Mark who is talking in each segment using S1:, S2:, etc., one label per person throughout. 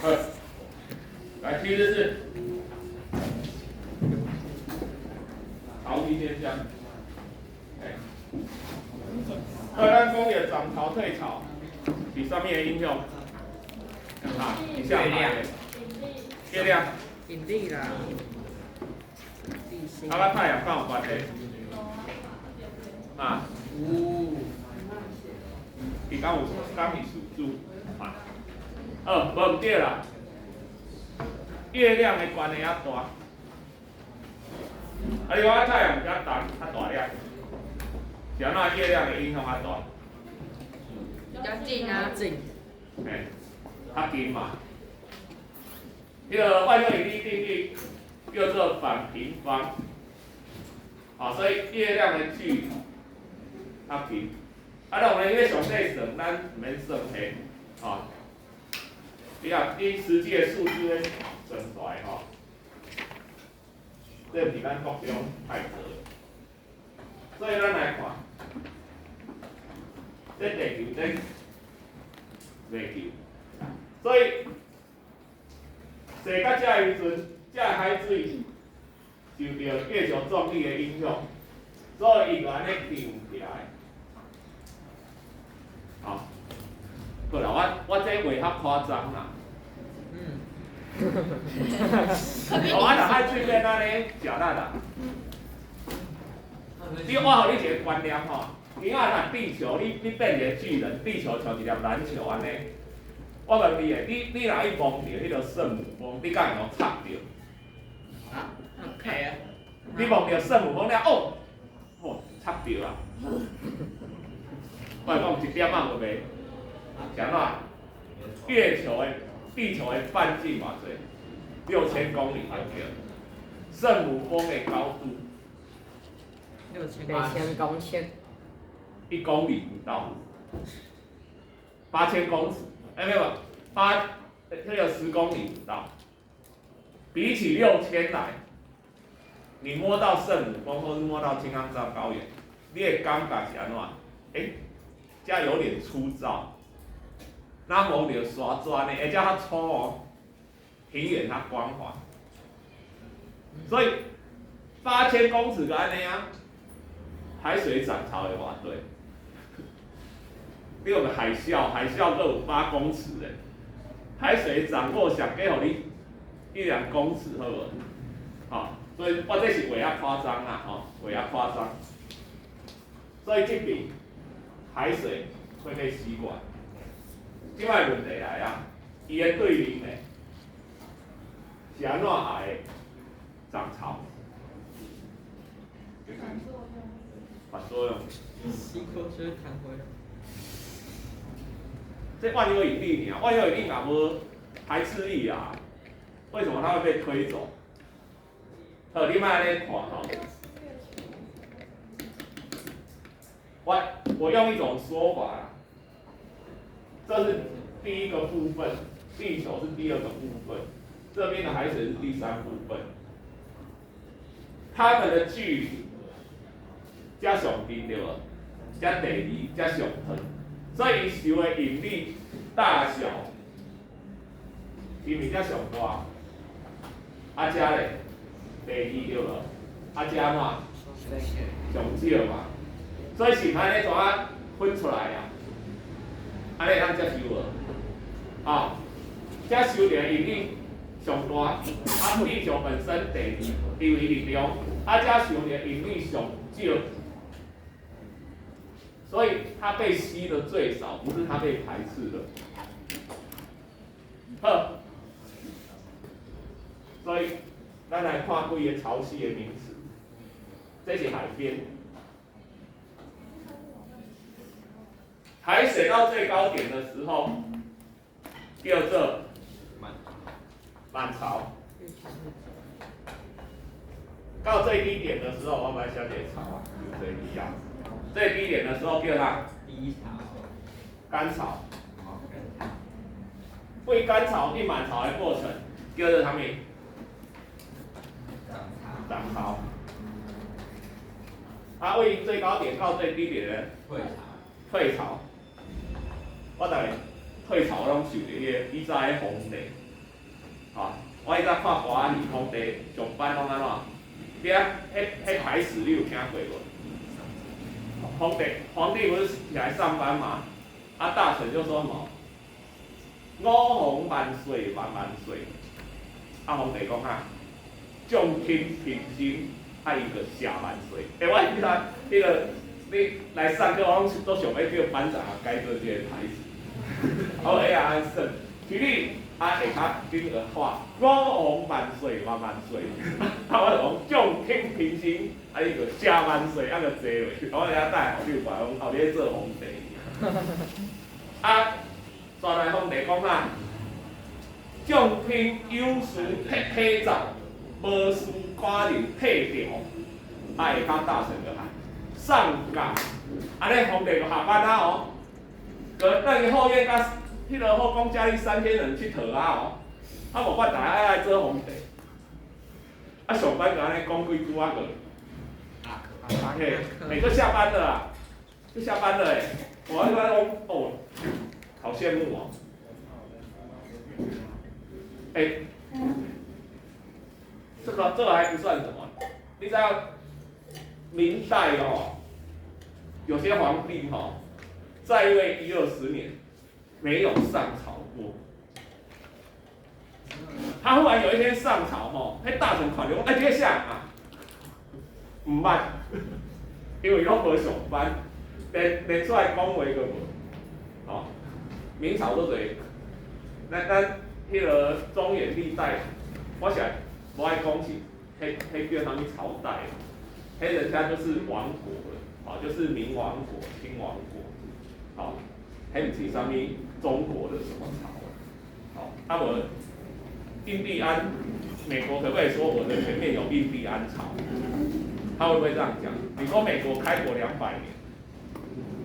S1: 好，來，74，潮汐現象。哎，好，咱講著漲潮退潮是啥物的影響？啊，以下來的月亮，
S2: 引力啦，地心。
S1: 啊，佮太陽敢有關係？啊，
S2: 有。
S1: 伊敢有敢是宿主？啊，哦，無毋對啦。月亮的關係較大，啊，你講太陽比較重，較大粒，是按怎月亮的影響較大？
S3: 比較近啊。
S2: 近。
S1: 嘿，較近嘛。彼個萬有引力定律叫做反平方，啊，所以月亮的距離較近。啊，當然，你欲詳細算，咱毋免算彼，啊。你啊，你實際的數字咧算出來吼，這毋是咱國中太多。所以咱來看，這地球，這月球，所以踅到這時陣，這海水受著月球重力的影響，所以伊就按呢漲起來。好，好啦，我這話較誇張啦。哦，啊，若海水變按呢，食力啦。你我予你一個觀念吼，今仔若地球，你變一個巨人，地球像一粒籃球按呢。我問你的，你若去摸著彼個聖母峰，你敢會予插著？
S2: 啊？會啊。
S1: 你摸著聖母峰了，哦，哦，插著啊！我會講一點仔都袂，是按怎？月球的、地球的半徑偌濟？6000公里對不對？聖母峰的高度？6000
S2: 公尺。
S1: 1公里不到，8000公尺，哎，沒有，八，這個10公里不到。比起六千來，你摸到聖母峰，或是摸到青藏高原，你的感覺是按怎？欸，這有點粗糙，若摸著沙紙呢，而且較粗哦，平原較光滑，所以8000公尺就按呢啊，海水漲潮會偌濟？你有海嘯，海嘯都有8公尺嘞，海水漲過上加予你一兩公尺，好無？吼，所以我這是話較誇張啦，吼，話較誇張。所以這邊海水會被吸過來。這擺問題來啊，伊的對面呢，是按怎來漲潮？反作用。
S2: 吸過去彈回來。
S1: 這萬有引力爾，萬有引力若無排斥力啊，為什麼它會被推走？好，你莫按呢看吼。我用一種說法啦，這是第一個部分，地球是第二個部分，這邊的海水是第三部分，它們的距離才上近對無？才第二才上遠，所以伊受的引力大小，是毋是才上大？啊，這咧，第二對無？啊，這按怎？上少嘛。所以是毋按呢怎啊分出來啊？按呢會當接受無？啊，這受著引力上大，啊，地球本身第二，因為力量，啊，這受著引力上少，所以它被吸的最少，不是它被排斥的。好，所以咱來看幾个潮汐的名詞，這是海邊。海水到最高點的時候，叫做滿潮。到最低點的時候，我們來寫一個潮啊，就最低啊。最低點的時候叫啥？
S4: 低潮。
S1: 乾潮。為乾潮變滿潮的過程叫做啥物？漲潮。啊，為最高點到最低點的
S4: 退潮。
S1: 退潮。我逐个退潮攏受著彼个以早彼風力，吼，我以前看歌仔戲，皇帝上班攏按怎？你啊，彼彼台詞你有聽過無？皇帝不是起來上班嘛？啊，大臣就說什麼？吾皇萬歲萬萬歲！啊，皇帝講啥？眾卿平心，啊，伊就寫萬歲。欸，我記得彼個你來上課，我攏都想欲叫班長改做這個台詞。好，哎呀，安算，其實啊，下跤頂個話，吾皇萬歲萬萬歲！啊，我就講眾卿平心，啊，伊就寫萬歲，啊，就坐落去。我遐等下後壁講，哦，你咧做皇帝。啊，煞來皇帝講啥？眾卿有事啟啟奏，無事寡人退朝。啊，下跤大臣就喊上崗，按呢皇帝就下班啊哦。閣轉去後院佮彼个後宮佳麗三千人𨑨迌啊哦。啊，無法度愛來做皇帝。啊，上班就按呢講幾句啊閣。嘿，欸，就下班了啦，就下班了欸。我還講哦，好羨慕哦。欸，這個還不算什麼，你知道明代哦，有些皇帝吼，在位一二十年，沒有上朝過。他忽然有一天上朝吼，彼大臣看著講，哎，這個啥啊？毋捌，因為攏無上班，連出來講話閣無。吼，明朝都濟，咱彼个中原歷代，我是無愛講是，彼彼叫啥物朝代，彼人家就是王國了，吼，就是明王國、清王國，吼，彼毋是啥物中國的什麼朝，吼，啊無印第安，美國可不可以說我的前面有印第安朝？他會不會這樣講？你說美國開國200年，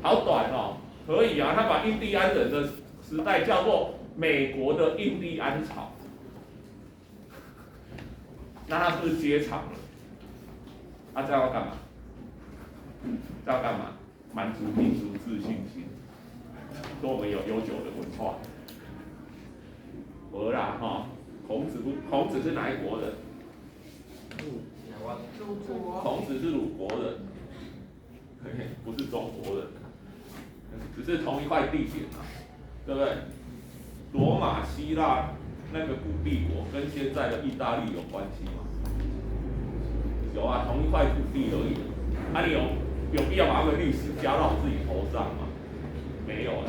S1: 好短哦，可以啊，他把印第安人的時代叫做美國的印第安朝，那他是不是接場了？啊，這樣要幹嘛？這樣要幹嘛？滿足民族自信心，說我們有悠久的文化。無啦，吼，孔子不，孔子是哪一國人？
S3: 魯國。
S1: 孔子是魯國人，不是中國人，只是同一塊地點啊，對不對？羅馬、希臘那個古帝國跟現在的意大利有關係嗎？有啊，同一塊土地而已。啊，你有必要把他們歷史加到自己頭上嗎？沒有啦。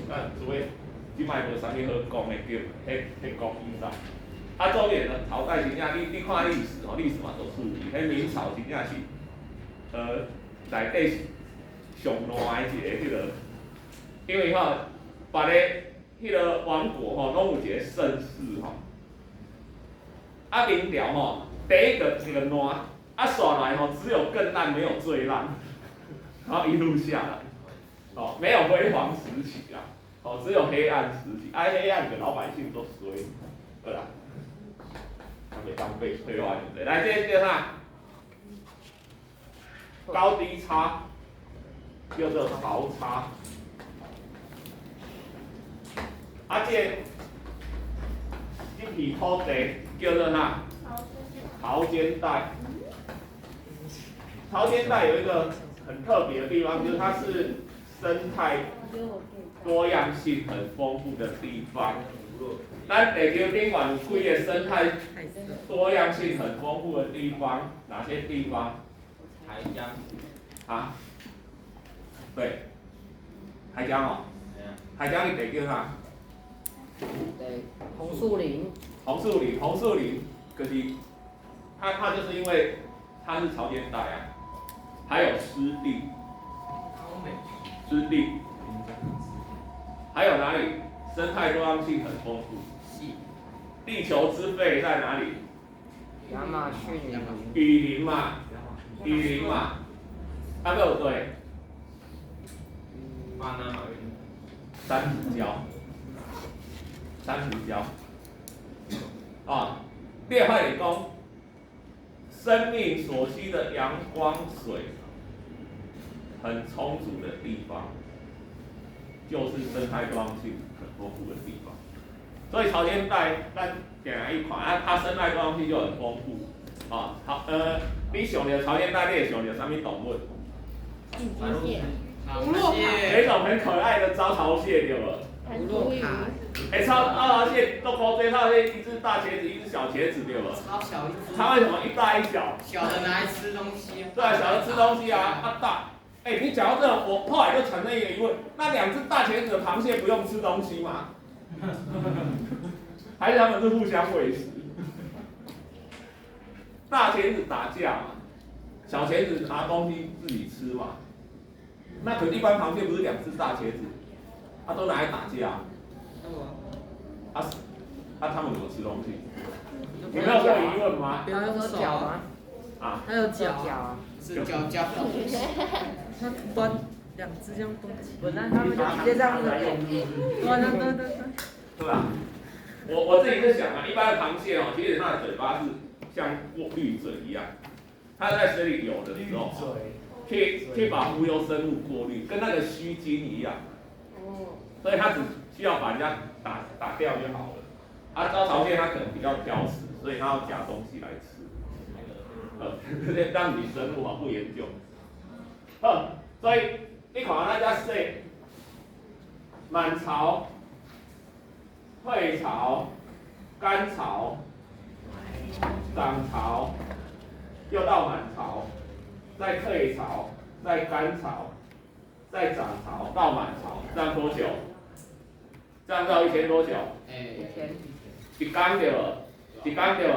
S1: 那除非這擺無啥物好講的，叫彼彼講以上。啊，中原的朝代真正，你看歷史吼，歷史嘛足趣味。彼明朝真正是，內底是上爛的一个彼个，因為吼，別个彼个王國吼，攏有一個盛世吼。啊，明朝吼，第一個一個爛，啊，煞來吼，只有更爛，沒有最爛，然後一路下來，哦，沒有輝煌時期啦，哦，只有黑暗時期，啊，黑暗的老百姓都衰，對啦。袂當被催化對來，這個叫啥？高低差，叫做潮差。啊，這個這片土地叫做啥？潮間帶。潮間帶有一個很特別的地方，就是它是生態多樣性很豐富的地方。咱地球頂懸有幾个生態多樣性很豐富的地方，哪些地方？
S2: 台江。
S1: 啊？對，台江哦。台江的地叫啥？
S2: 對，紅樹林。
S1: 紅樹林，紅樹林，可是，它就是因為它是潮間帶啊，還有濕地。濕地。還有哪裡？生態多樣性很豐富。地球之肺在哪裡？
S2: 亞馬遜雨
S1: 雨林嘛，雨林嘛，啊閣有對。
S2: 巴拿馬
S1: 珊瑚礁，珊瑚礁。啊，你會發現講，生命所需的陽光、水很充足的地方，就是生態多樣性很豐富的地方。所以潮間帶咱定來去看，啊，它生態多樣性就很豐富。啊，好，你想著潮間帶，你會想著啥物動物？
S3: 寄居蟹。
S2: 螃蟹。
S1: 有一種很可愛的招潮蟹，對無？
S3: 彈珠魚。
S1: 欸，招潮蟹都可這套一隻大茄子，一隻小茄子，對無？
S2: 超小一隻。
S1: 它為什麼一大一小？
S2: 小的拿來吃東西。
S1: 對啊，小的吃東西啊，啊大。欸，你講到這個，我後來就產生一個疑問：那兩隻大茄子的螃蟹不用吃東西嗎？還是他們是互相餵食？大茄子打架嘛，小茄子拿東西自己吃嘛。那可一般螃蟹不是兩隻大茄子，它都拿來打架。啊啊！他們怎麼吃東西？你沒有這個疑問嗎？
S2: 不要用手
S3: 嗎？
S1: 啊，
S2: 還有腳啊，是腳腳。它端兩隻這樣端起。
S3: 本來他們就直接這樣子。對
S2: 對對對。
S1: 對吧？我自己在想啊，一般的螃蟹哦，其實它的嘴巴是像過濾嘴一樣，它在水裡游的時候，去把浮游生物過濾，跟那個鬚鯨一樣。所以它只需要把人家打掉就好了。啊，招潮蟹它可能比較挑食，所以它要夾東西來吃。這些當你生物啊不研究。好，所以你看咱遮說，滿潮、退潮、乾潮、漲潮，又到滿潮，再退潮，再乾潮，再漲潮，到滿潮，這樣多久？這樣繞一天多久？
S2: 一
S3: 天。
S1: 一工對無？一工對無？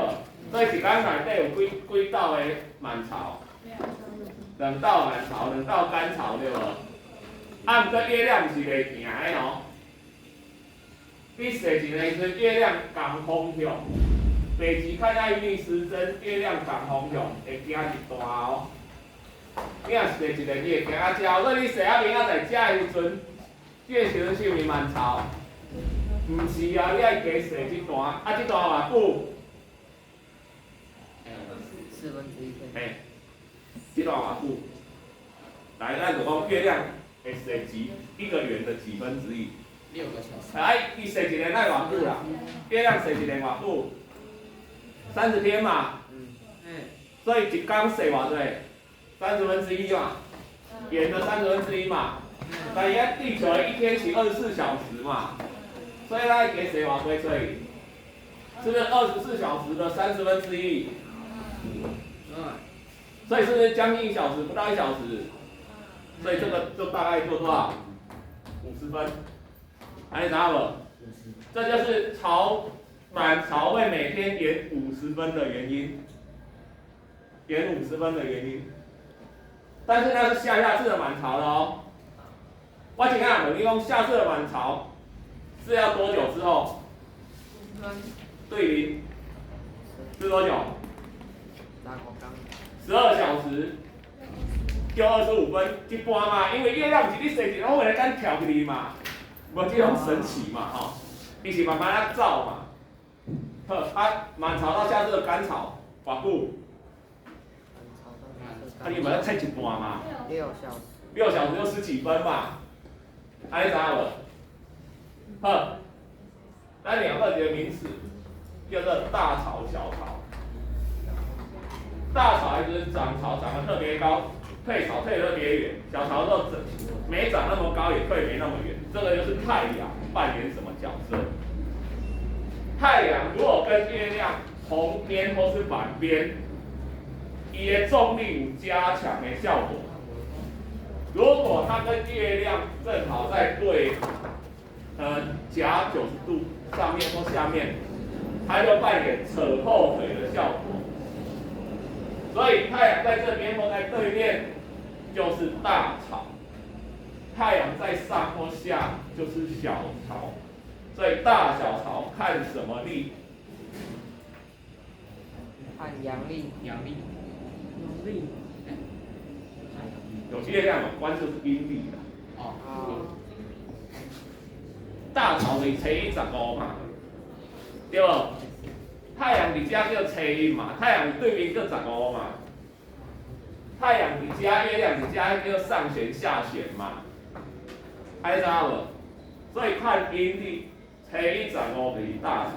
S1: 所以一工內底有幾道的滿潮？兩道滿潮，兩道乾潮對無？啊，毋過月亮毋是袂行的哦。你踅一个時陣，月亮仝方向，北極看愛逆時針，月亮仝方向會行一段哦。你若踅一個，你會行到遮，所以你踅到明仔載遮的時陣，這個時陣是毋是滿潮？毋是啊，你愛加踅這段，啊，這段偌久？
S3: 四分之一天。
S1: 嘿，這段偌久？來，咱就講月亮會踅幾一個圓的幾分之一？
S2: 6個小時。
S1: 哎，伊踅一年愛偌久啦？月亮踅一年偌久？30天嘛。所以一工踅偌濟？1/30嘛，圓的1/30嘛。但是地球一天是24小時嘛，所以咱加踅偌濟出去？是不是24小時的1/30？所以是不是將近一小時，不到一小時？所以這個就大概做多少？50分。還你知影無？這就是潮滿潮會每天延五十分的原因，延五十分的原因。但是那是下下次的滿潮了哦。我請問你講下次的滿潮是要多久之後？對於是多久？12小時又25分一半嘛，因為月亮毋是你踅一，攏會來敢跳起去嘛，無這種神奇嘛吼，伊是慢慢仔走嘛。好，啊，滿潮到下次的乾潮，偌久？啊，你嘛才切一半嘛？6
S3: 小時。
S1: 6小時又十幾分嘛，按呢知影無？好，咱兩個一個名詞叫做大潮小潮。大潮就是漲潮漲得特別高，退潮退得特別遠。小潮的時候沒漲那麼高，也退沒那麼遠。這個就是太陽扮演什麼角色？太陽如果跟月亮同邊或是反邊，伊的重力有加強的效果。如果它跟月亮正好在對，夾90度上面或下面，它就扮演扯後腿的效果。所以太陽在這邊或在對面，就是大潮；太陽在上或下就是小潮。所以大小潮看什麼曆？
S3: 看陽曆。
S2: 陽曆。農曆。
S1: 有月亮有關就是陰曆啦。
S2: 哦。
S1: 大潮是初一十五嘛，對無？太陽佇遮叫初一嘛，太陽對面叫十五嘛。太陽佇遮，月亮佇遮，叫上弦下弦嘛，按呢知影無？所以看陰曆，初一十五就是大潮，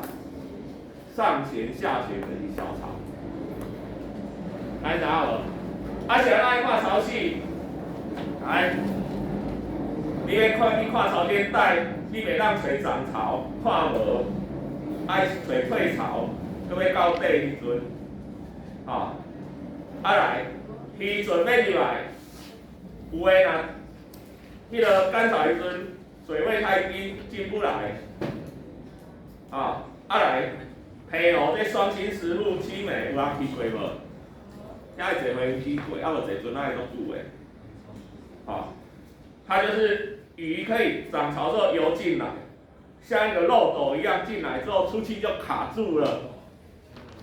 S1: 上弦下弦就是小潮。按知影無？啊，是按怎去看潮汐？來，你欲看你看潮間帶，你袂當揣漲潮，看無，愛揣退潮，閣欲到底彼陣，吼，啊來，漁船欲入來，有的若，彼个乾潮時陣，水位太低進不來，啊，啊來，平湖這雙星石滬七美有人去過無？遐會坐飛機過，啊無坐船仔會足久的，吼，它就是魚可以漲潮之後游進來，像一個漏斗一樣進來之後出去就卡住了，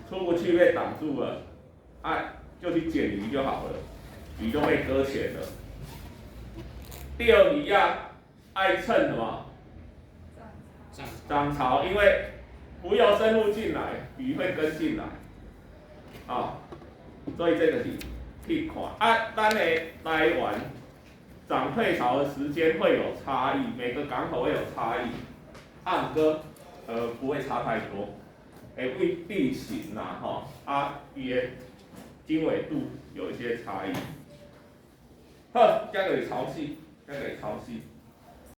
S1: 出不去被擋住了，啊，就去撿魚就好了，魚就被擱淺了。釣魚仔，愛趁什麼？漲潮，因為浮游生物進來，魚會跟進來，啊，所以這個是去看啊，咱的台灣漲退潮的時間會有差異，每個港口會有差異，啊，毋過不會差太多，會為地形啦，吼，啊，伊的經緯度有一些差異。好，這個是潮汐，這個是潮汐。